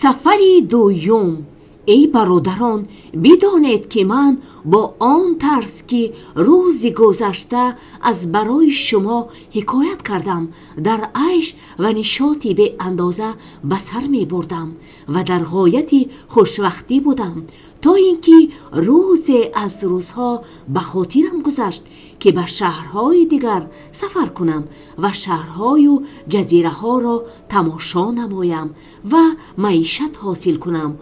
Сафари дуюм. Эй бародарон, бидонед, ки ман бо он тарз, ки рӯзи гузашта аз барои шумо ҳикоят кардам, дар айшу нишоти беандоза ба сар мебурдам ва дар ғояти хушбахтӣ будам, то инки рӯзе аз рӯзҳо ба хотирам гузашт, ки ба шаҳрҳои дигар сафар кунам ва шаҳрҳо ва ҷазираҳоро тамошо намоям ва маишат ҳосил кунам.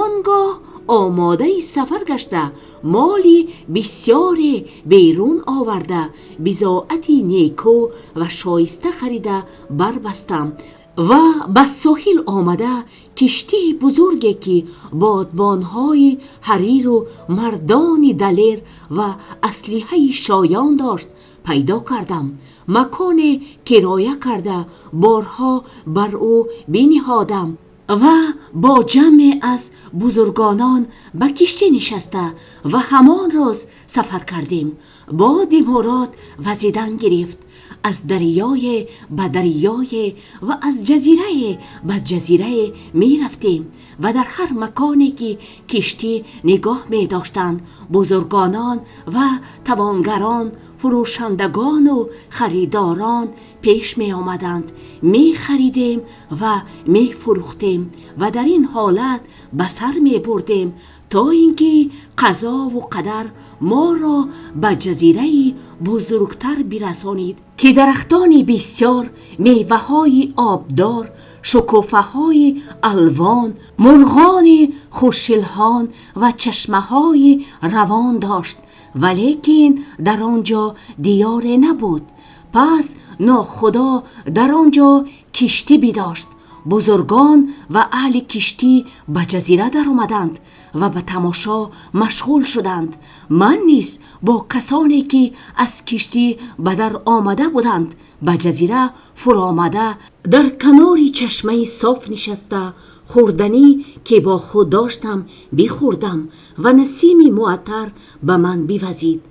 Он гоҳ омодаи сафар гашта, моли бисёре берун оварда, бизоати нику ва шоиста харида барбастам ва ба соҳил омада, киштии бузурге, ки бодбонҳои ҳарир ва мардони далер ва аслиҳаи шоён дошт, пайдо кардам. Маконе кироя карда, борҳо бар ӯ бениҳодам ва бо ҷамъе аз бузургон ба киштӣ нишаста ва ҳамон рӯз сафар кардем. Боди мурод вазидан гирифт. Аз дарёе ба дарёе ва аз ҷазирае ба ҷазирае мерафтем ва дар ҳар маконе ки киштӣ нигоҳ медоштанд, бузургон ва тавонгарон, фурӯшандагон ва харидорон пеш меомаданд. Мехаридем ва мефурӯхтем ва дар ин ҳолат ба сар мебурдем, то инки қазо ва қадар моро ба ҷазирае бузургтар расонид, ки дарахтони бисёр, мевааҳои обдор, шукуфаҳои алвон, мурғони хушилҳон ва чашмаҳои равон дошт. Валекин дар он ҷо диёре набуд. Пас нохудо дар он ҷо киштӣ бидошт. Бузургон ва аҳли киштӣ ба ҷазира даромаданд ва ба тамошо машғул шуданд. Ман низ бо касоне ки аз киштӣ ба дар омада буданд, ба ҷазира фаромада, дар канори чашмаи соф нишаста, хӯрданӣ ки бо худ доштам бихӯрдам ва насими муаттар ба ман бивазид.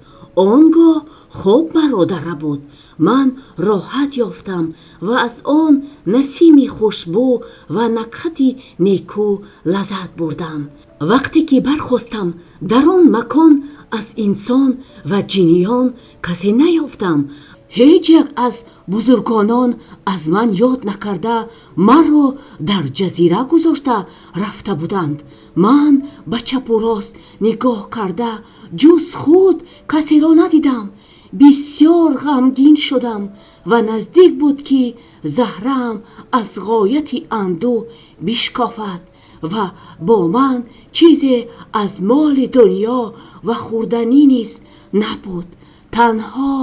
Он гоҳ хоб маро дар буд. Ман роҳат ёфтам ва аз он насими хушбӯ ва накҳати нику лаззат бурдам. Вақте ки бархостам, дар он макон аз инсон ва ҷиниён касе наёфтам. Ҳеҷ яке аз бузургон аз ман ёд накарда, маро дар ҷазира гузошта рафта буданд. Ман ба чап ва рост нигоҳ карда, ҷуз худ касеро надидам. Бисёр ғамгин шудам ва наздик буд, ки заҳрам аз ғояти андӯҳ бишкофад ва бо ман чизе аз моли дунё ва хӯрданӣ низ набуд. Танҳо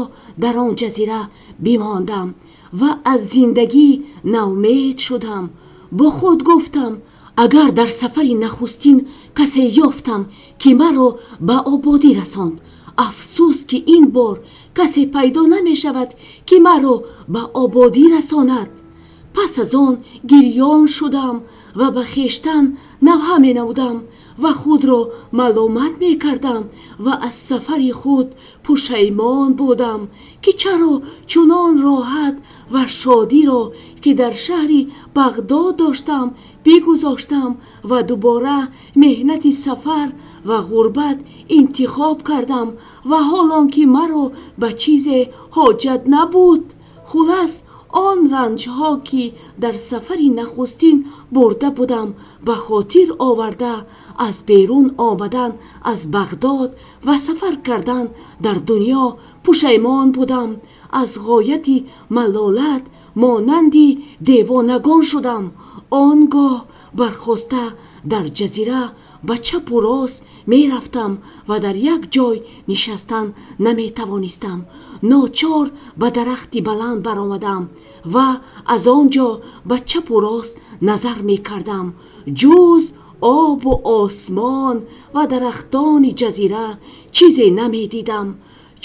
дар он ҷазира бимондам ва аз зиндагӣ ноумед шудам. Бо худ гуфтам, агар дар сафари нахустин касе ёфтам, ки маро ба ободӣ расонад, афсӯс, ки ин бор касе пайдо намешавад, ки маро ба ободӣ расонад. Пас аз он гирён шудам ва ба хештан нӯҳа менамудам ва худро маломат мекардам ва аз сафари худ пушаймон будам, ки чаро чунон роҳат ва шодиро, ки дар шаҳри Бағдод доштам, бигузоштам ва дубора меҳнати сафар ва ғурбат интихоб кардам ва ҳол он ки маро ба чизе ҳоҷат набуд. Хулоса, он ранҷҳое ки дар сафари нахустин бурда будам ба хотир оварда, аз берун омадан аз Бағдод ва сафар кардан дар дунё пушаймон будам. Аз ғояти малолат монанди девонагон шудам. Он гоҳ бархоста дар ҷазира ба чап ва рост мерафтам ва дар як ҷой нишастан наметавонистам. Ночор ба дарахти баланд барамадам ва аз он ҷо ба чап ва рост назар мекардам. Ҷуз об ва осмон ва дарахтони ҷазира чизе намедидам.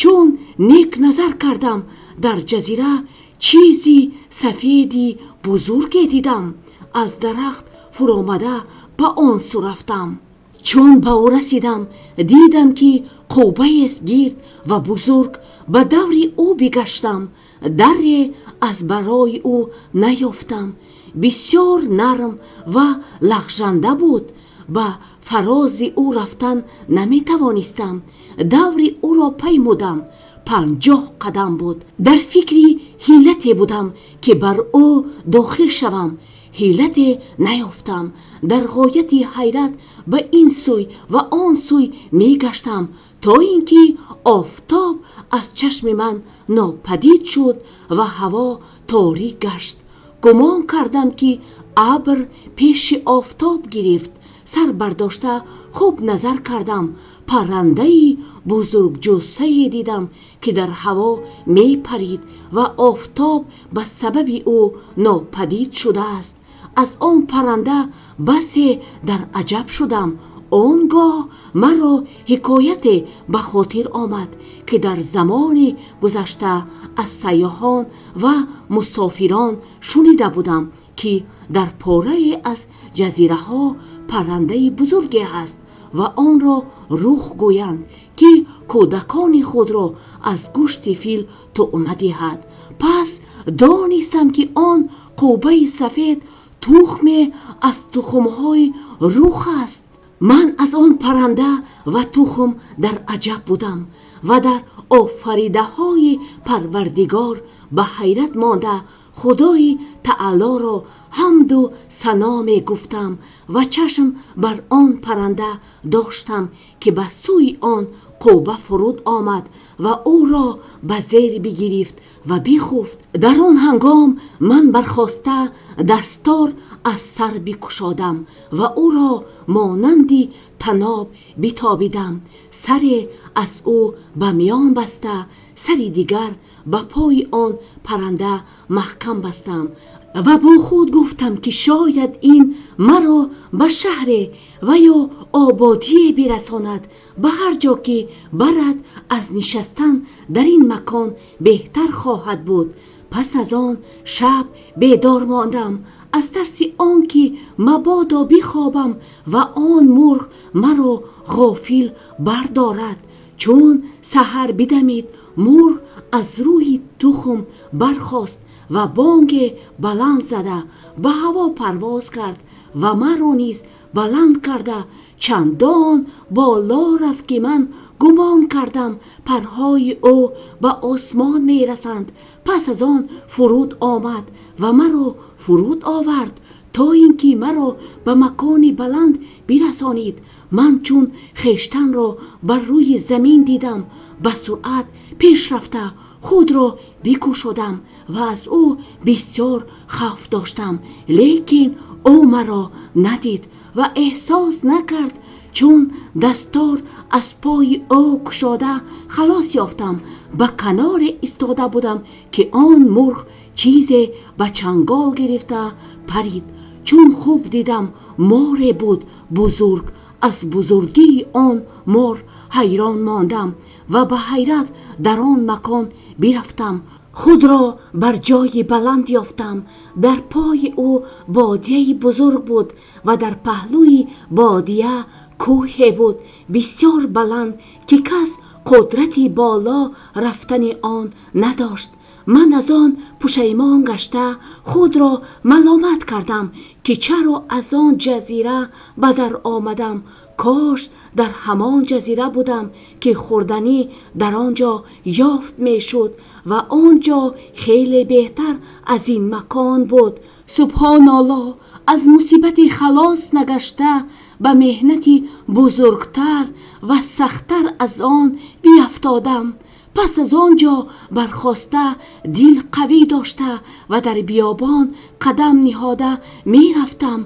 Чун ник назар кардам, дар ҷазира чизи сафеди бузурге дидам. Аз дарахт фаромада ба он сӯ рафтам. Чун ба ӯ расидам, дидам, ки қуббаест гирд ва бузург. Ба дури ӯ бигаштам, даре аз барои ӯ наёфтам. Бисёр нарм ва лағжанда буд. Ба фарози ӯ рафтан наметавонистам. Даври ӯро паймудам. 50 қадам буд. Дар фикри ҳилате будам, ки бар ӯ дохил шавам. Ҳилате наёфтам. Дар ғояти ҳайрат ба ин сӯй ва он сӯй мегаштам, то ин ки офтоб аз чашми ман нопадид шуд ва ҳаво торик гашт. Гумон кардам, ки абр пеши офтоб гирифт. Сар бардошта хуб назар кардам. Паррандаи бузургҷуссае дидам, ки дар ҳаво мепарид ва офтоб ба сабаби ӯ нопадид шудааст. Аз он парранда басе дар аҷаб шудам. Он гоҳ маро ҳикояте ба хотир омад, ки дар замони гузашта аз сайёҳон ва мусофирон шунида будам, ки дар порае аз ҷазираҳо паррандаи бузурге аст ва онро рух гӯянд, ки кӯдакони худро аз гӯшти фил таъма диҳад. Пас донистам, ки он қуббаи сафед тухме аз тухмҳои рух аст. Ман аз он парранда ва тухм дар аҷаб будам ва дар офаридаҳои Парвардигор ба ҳайрат монда, Худои таолоро ҳамду сано мегуфтам ва чашм бар он парранда доштам, ки ба сӯи он қубба фуруд омад ва ӯро ба зер бигирифт ва бихуфт. Дар он ҳангом ман бархоста дастор аз сар бикушодам ва ӯро монанди таноб битобидам. Саре аз ӯ ба миён баста, сари дигар ба пои он парранда маҳкам бастам ва бо худ гуфтам, ки шояд ин маро ба шаҳре ва ё ободие бирасонад. Ба ҳар ҷо ки барад, аз нишастан дар ин макон беҳтар хоҳад буд. Пас аз он шаб бедор мондам аз тарси он ки мабодо бихобам ва он мурғ маро ғофил бардорад. Чун саҳар бидамид, мурғ аз рӯи тухм бархост ва бонге баланд зада ба ҳаво парвоз кард ва маро низ баланд карда чандон боло рафт, ки ман гумон кардам парҳои ӯ ба осмон мерасанд. Пас аз он фуруд омад ва маро фуруд овард, то ин ки маро ба макони баланд бирасонид. Ман чун хештанро бар рӯи замин дидам, ба суръат пеш рафта худро бикушодам ва аз ӯ бисёр хавф доштам. Лекин ӯ маро надид ва эҳсос накард. Чун дастор аз пои ӯ кушода халос ёфтам, ба каноре истода будам, ки он мурғ чизе ба чангол гирифта парид. Чун хуб дидам, море буд бузург. Аз бузургии он мор ҳайрон мондам ва ба ҳайрат дар он макон бирафтам. Худро бар ҷои баланд ёфтам. Дар пои ӯ бодияи бузург буд ва дар паҳлӯи бодия кӯҳе буд бисёр баланд, ки кас қудрати боло рафтани он надошт. Ман аз он пушаймон гашта худро маломат кардам, ки чаро аз он ҷазира ба дар омадам. Кош дар ҳамон ҷазира будам, ки хӯрданӣ дар он ҷо ёфт мешуд ва он ҷо хеле беҳтар аз ин макон буд. Субҳоналлоҳ, аз мусибате халос нагашта ба меҳнати бузургтар ва сахттар аз он биуфтодам. Пас аз он ҷо бархоста, дил қавӣ дошта ва дар биёбон қадам ниҳода мерафтам.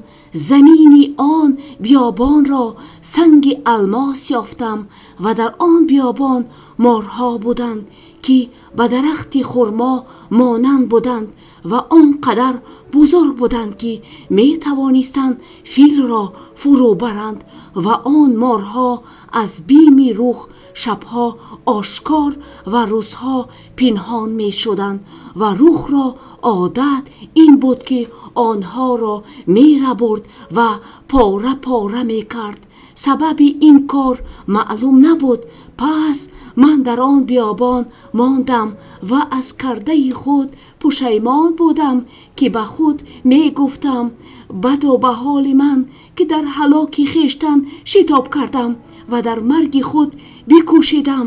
Замини он биёбонро санги олмос ёфтам ва дар он биёбон морҳо буданд, ки ба дарахти хурмо монанд буданд ва он қадар бузург буданд, ки метавонистанд филро фуру баранд. Ва он морҳо аз бими рух шабҳо ошкор ва рӯзҳо пинҳон мешуданд ва рухро одат ин буд, ки онҳоро мерабурд ва пора пора мекард. Сабаби ин кор маълум набуд. Пас ман дар он биёбон мондам ва аз кардаи худ пушаймон будам, ки ба худ мегуфтам: бадо ба ҳоли ман, ки дар ҳалоки хештан шитоб кардам ва дар марги худ бикӯшидам.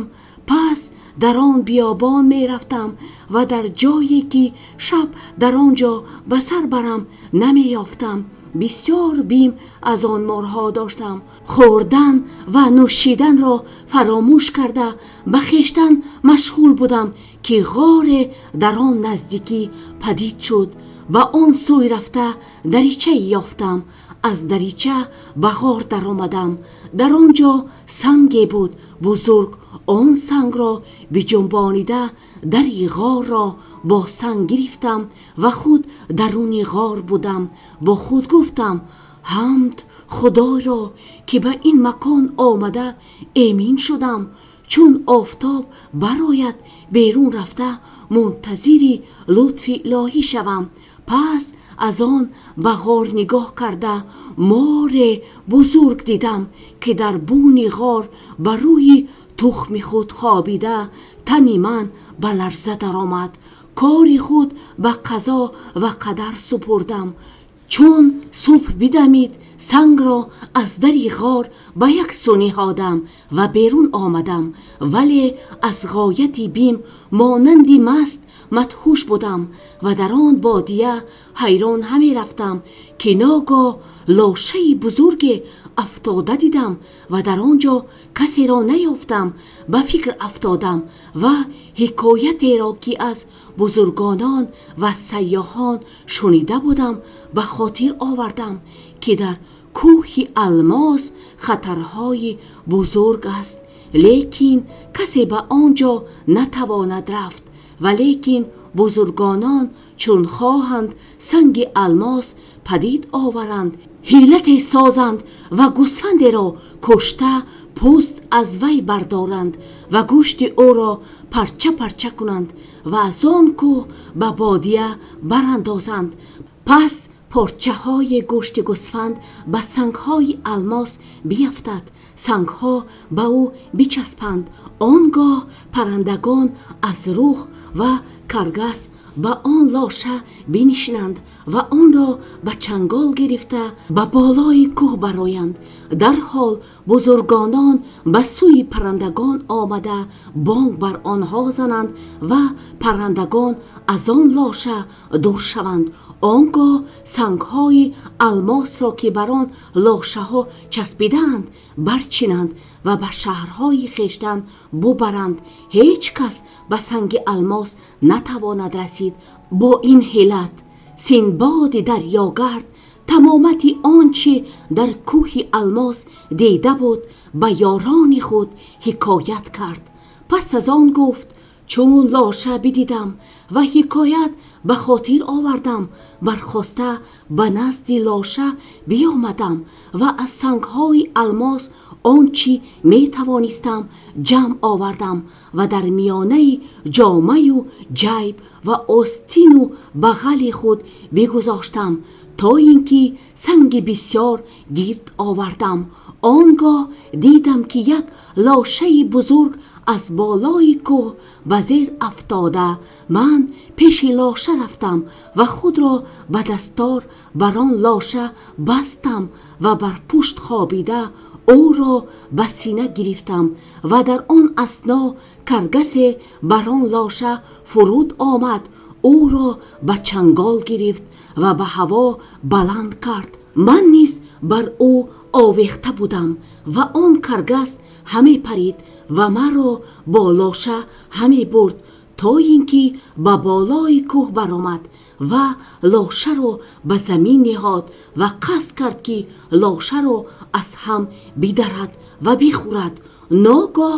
Пас дар он биёбон мерафтам ва дар ҷое ки шаб дар он ҷо ба сар барам намеёфтам. Бисёр бим аз он морҳо доштам. Хӯрдан ва нӯшиданро фаромӯш карда, ба хештан машғул будам, ки ғоре дар он наздикӣ падид шуд. Ба он сӯй рафта дарича ёфтам. Аз дарича ба ғор даромадам. Дар он ҷо санге буд бузург. Он сангро биҷунбонида, дари ғорро бо санг гирифтам ва худ дарун ғор будам. Бо худ гуфтам: ҳамди Худоро, ки ба ин макон омада амин шудам. Чун офтоб барояд, берун рафта мунтазири лутфи илоҳӣ шавам. Пас аз он ба ғор нигоҳ карда, мори бузург дидам, ки дар буни ғор бар рӯи тухми худ хобида. Тани ман ба ларза даромад. Кори худ ба қазо ва қадар супурдам. Чун субҳ бадамид, сангро аз дари ғор ба як су ниҳодам ва берун омадам. Вале аз ғоят бим монанди маст мадҳуш будам ва дар он бодия ҳайрон ҳамерафтам, ки ногоҳ лошаи бузурге афтода дидам ва дар он ҷо касеро наёфтам. Ба фикр афтодам ва ҳикоятеро, ки аз бузургон ва сайёҳон шунида будам, ба хотир овардам, ки дар кӯҳи Олмос хатарҳои бузург аст, лекин касе ба он ҷо натавонад рафт. Валекин бузургон чун хоҳанд санги олмос падид оваранд, ҳилате созанд ва гӯсфандеро куштаву пӯст аз вай бардоранд ва гӯшти ӯро парча парча кунанд ва аз он кӯҳ ба бодия барандозанд. Пас парчаҳои гӯшти гӯсфанд ба сангҳои олмос биафтад, сангҳо ба ӯ бичаспанд. Он гоҳ парандагон аз рух ва каргас ба он лоша бинишинанд ва онро ба чангол гирифта ба болои кӯҳ бароянд. Дар ҳол бузургон ба сӯи парандагон омада бонг бар онҳо зананд ва парандагон аз он лоша дур шаванд. Он гоҳ сангҳои олмосро, ки бар он лошаҳо часпидаанд, барчинанд ва ба шаҳрҳои хештан бибаранд. Ҳеҷ кас ба санги олмос натавонад расид. Бо ин ҳилат Синбоди дарёгард тамомияти он чи дар кӯҳи Олмос дида буд, ба ёрони худ ҳикоят кард. Пас аз он гуфт: чун лоша бидидам ва ҳикоят ба хотир овардам, бархоста ба назди лоша биёмадам ва аз сангҳои олмос он чи метавонистам ҷамъ овардам ва дар миёнаи ҷома ва ҷайб ва остин ва бағали худ бигузоштам, то инки санги бисёр гирд овардам. Он гоҳ дидам, ки як лошаи бузург аз болои кӯҳ ба зер афтода. Ман пеши лоша рафтам ва худро ба дастор бар он лоша бастам ва бар пушт хобида ӯро ба сина гирифтам ва дар он асно каргасе бар он лоша фуруд омад, ӯро ба чангол гирифт ва ба ҳаво баланд кард. Ман низ бар ӯ овехта будам ва он каргас ҳама парид ва маро бо лоша ҳама бурд, то инки ба болои кӯҳ барояд ва лошаро ба замин ниҳод ва қасд кард, ки лошаро аз ҳам бидарад ва бихӯрад. Ногоҳ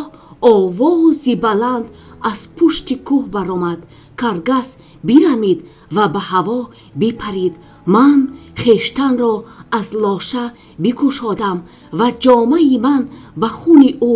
овозе баланд аз пушти кӯҳ барояд. Каргас бирамид ва ба ҳаво бипарид. Ман хештанро аз лоша бикушодам ва ҷомаи ман ба хуни ӯ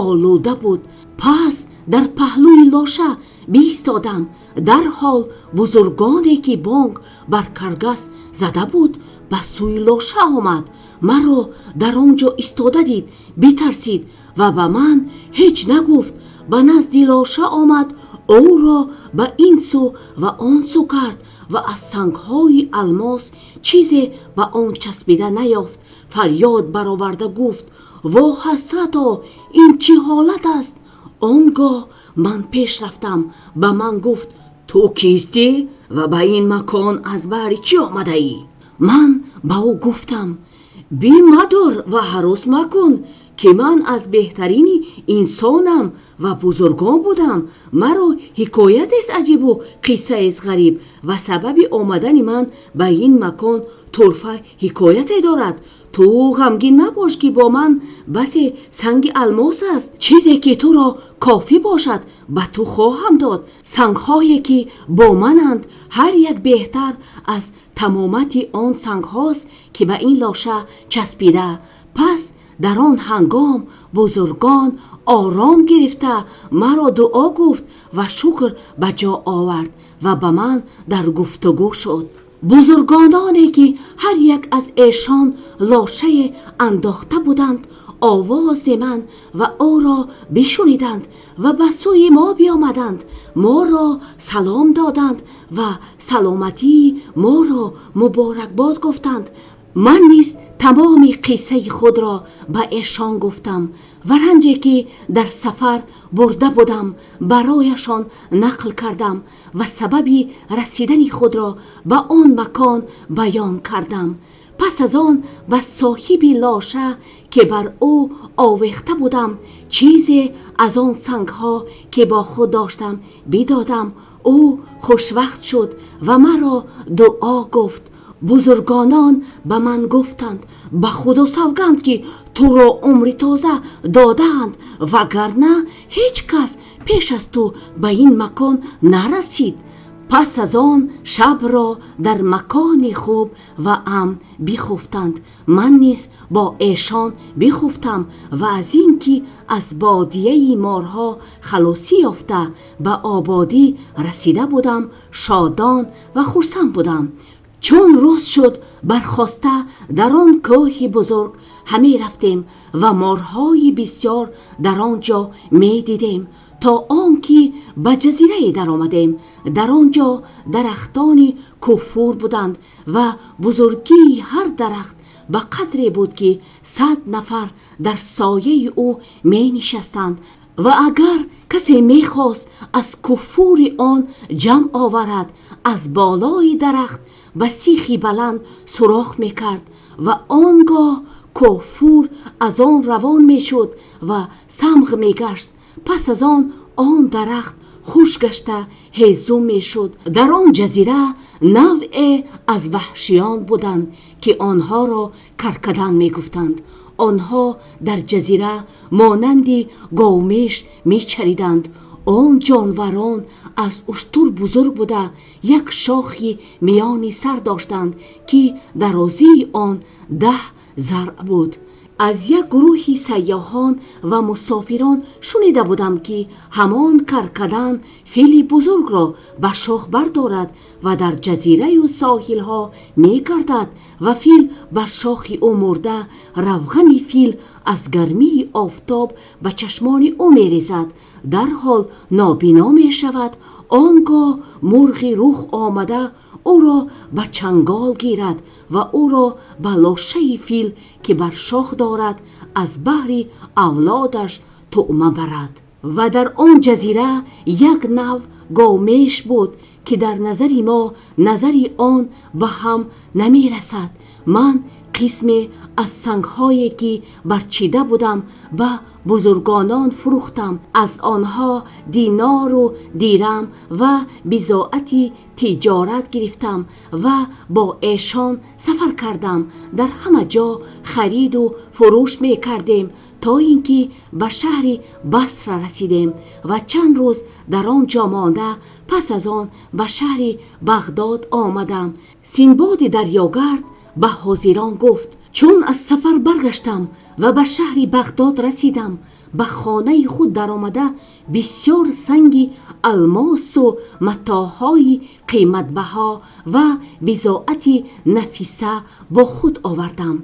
олуда буд. Пас дар паҳлӯи лоша биистодам. Дар ҳол бузургоне ки бонг бар каргас зада буд, ба сӯи лоша омад. Маро дар он ҷо истода дид, битарсид ва ба ман ҳеҷ нагуфт. Ба назди лоша омад, ӯро ба ин сӯ ва он сӯ кард ва аз сангҳои алмос чизе ба он часпида наёфт. Фарёд бароварда гуфт: «Во ҳасрато, ин чӣ ҳолат аст?» Он гоҳ ман пеш рафтам. Ба ман гуфт: «Ту кистӣ ва ба ин макон аз баҳри чӣ омадаӣ?» Ман ба ӯ гуфтам: «Бим мадор ва ҳарос макун, ки ман аз беҳтарини инсонам ва бузургон будам. Маро ҳикоятест аҷиб ва қиссаест ғариб ва сабаби омадани ман ба ин макон турфа ҳикояте дорад. Ту ғамгин мабош, ки бо ман басе санги алмос аст. Чизе ки туро кофӣ бошад, ба ту хоҳам дод. Сангҳое ки бо мананд, ҳар як беҳтар аз тамомати он сангҳост, ки ба ин лоша часпида.» Пас дар он ҳангом бузургон ором гирифта, маро дуо гуфт ва шукр ба ҷо овард ва ба ман дар гуфтугӯ шуд. Бузургоне ки ҳар як аз эшон лошае андохта буданд, овози ман ва ӯро бишниданд ва ба сӯи мо биёмаданд. Моро салом доданд ва саломатии моро муборакбод гуфтанд. Ман низ тамоми қиссаи худро ба эшон гуфтам ва ранҷе ки дар сафар бурда будам барояшон нақл кардам ва сабаби расидани худро ба он макон баён кардам. Пас аз он ба соҳиби лоша, ки бар ӯ овехта будам, чизе аз он сангҳо ки бо худ доштам бидодам. Ӯ хушвақт шуд ва маро дуо гуфт. Бузургонон ба ман гуфтанд: «Ба Худо савганд, ки туро умри тоза додаанд, вагарна ҳеҷ кас пеш аз ту ба ин макон нарасид.» Пас аз он шабро дар макони хуб ва амн бихуфтанд. Ман низ бо эшон бихуфтам ва аз инки аз бодияи морҳо халосӣ ёфта, ба ободӣ расида будам, шодон ва хурсанд будам. Чун рӯз шуд, бархоста дар он кӯҳи бузург ҳаме рафтем ва морҳои бисёр дар он ҷо медидем, то он ки ба ҷазирае даромадем. Дар он ҷо дарахтони куфур буданд ва бузургии ҳар дарахт ба қадре буд, ки 100 нафар дар сояи ӯ менишастанд ва агар касе мехост аз куфури он ҷамъ оварад, аз болои дарахт ба сихи баланд сӯрох мекард ва он гоҳ куфур аз он равон мешуд ва самғ мегашт. Пас аз он он дарахт хушк гашта ҳезум мешуд. Дар он ҷазира навъе аз ваҳшиён буданд, ки онҳоро каркадан мегуфтанд. Онҳо дар ҷазира монанди говмеш мечариданд. Он ҷонварон аз уштур бузург буда, як шохи миёни сар доштанд, ки дарозии он 10 заръ буд. Аз як гурӯҳи сайёҳон ва мусофирон шунида будам, ки ҳамон каркадан фили бузургро ба шох бардорад ва дар ҷазираю соҳилҳо мегардад ва фил бар шохи ӯ мурда, равғани фил аз гармии офтоб ба чашмони ӯ мерезад, дарҳол нобино мешавад. Он гоҳ мурғи рух омада ӯро ба чангол гирад ва ӯро ба лошаи фил, ки бар шох дорад, аз баҳри авлодаш туъма барад. Ва дар он ҷазира як навъ говмеш буд, ки дар назари мо назари он ба ҳам намерасад. Ман қисме аз сангҳое ки барчида будам ба бузургонон фурӯхтам. Аз онҳо динору дирам ва бизоати тиҷорат гирифтам ва бо эшон сафар кардам. Дар ҳама ҷо хариду фурӯш мекардем, то ин ки ба шаҳри Басра расидем ва чанд рӯз дар он ҷо монда, пас аз он ба шаҳри Бағдод омадам. Синбоди дарёгард ба ҳозирон гуфт: Чун аз сафар баргаштам ва ба шаҳри Бағдод расидам, ба хонаи худ даромада, бисёр санги олмос ва матоъҳои қиматбаҳо ва бизоати нафиса бо худ овардам.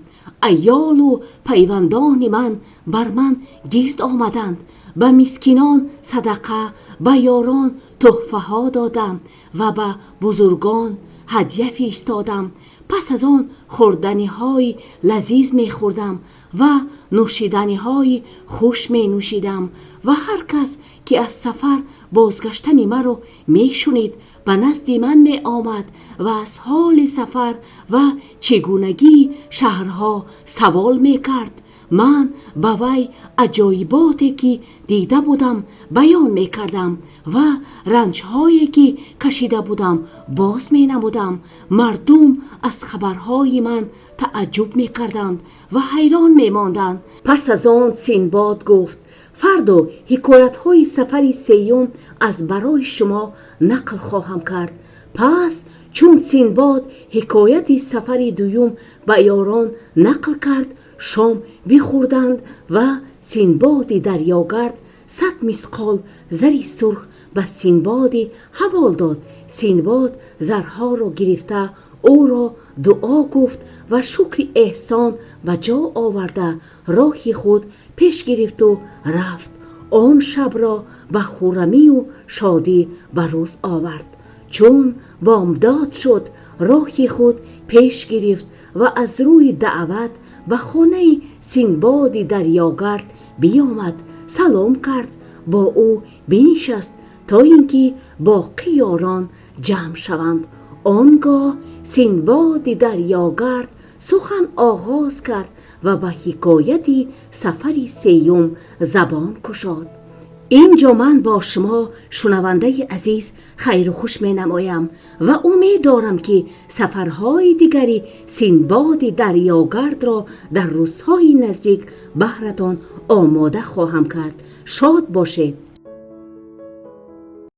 Аёл ва пайвандони ман бар ман гирд омаданд. Ба мискинон садақа, ба ёрон туҳфаҳо додам ва ба бузургон ҳадя фиристодам. Пас аз он хӯрданиҳои лазиз мехӯрдам ва нӯшиданиҳои хуш менӯшидам ва ҳар кас ки аз сафар бозгаштани маро мешунид, ба назди ман меомад ва аз ҳоли сафар ва чигунагии шаҳрҳо савол мекард. Ман ба вай аҷоиботе ки дида будам баён мекардам ва ранҷҳое ки кашида будам боз менамудам. Мардум аз хабарҳои ман таъаҷҷуб мекарданд ва ҳайрон мемонданд. Пас аз он Синбод гуфт: фардо ҳикоятҳои сафари сеюм аз барои шумо нақл хоҳам кард. Пас чун Синбод ҳикояти сафари дуюм ба ёрон нақл кард, шом бихӯрданд ва Синбоди дарёгард 100 мисқол зари сурх ба Синбоди ҳамол дод. Синбод зарҳоро гирифта ӯро дуо гуфт ва шукри эҳсон ба ҷо оварда роҳи худ пеш гирифт у рафт. Он шабро ба хуррамию шодӣ ба рӯз овард. Чун бомдод шуд, роҳи худ пеш гирифт ва аз рӯи даъват ба хонаи Синбоди дарёгард биёмад, салом кард, бо ӯ бинишаст то ин ки боқӣ ёрон ҷамъ шаванд. Он гоҳ Синбоди дарёгард сухан оғоз кард ва ба ҳикояти сафари сеюм забон кушод. Инҷо ман бо шумо шунавандаи азиз хайру хуш менамоям ва умед дорам, ки сафарҳои дигари Синбоди дарёгардро дар рӯзҳои наздик баҳратон омода хоҳам кард. Шод бошед.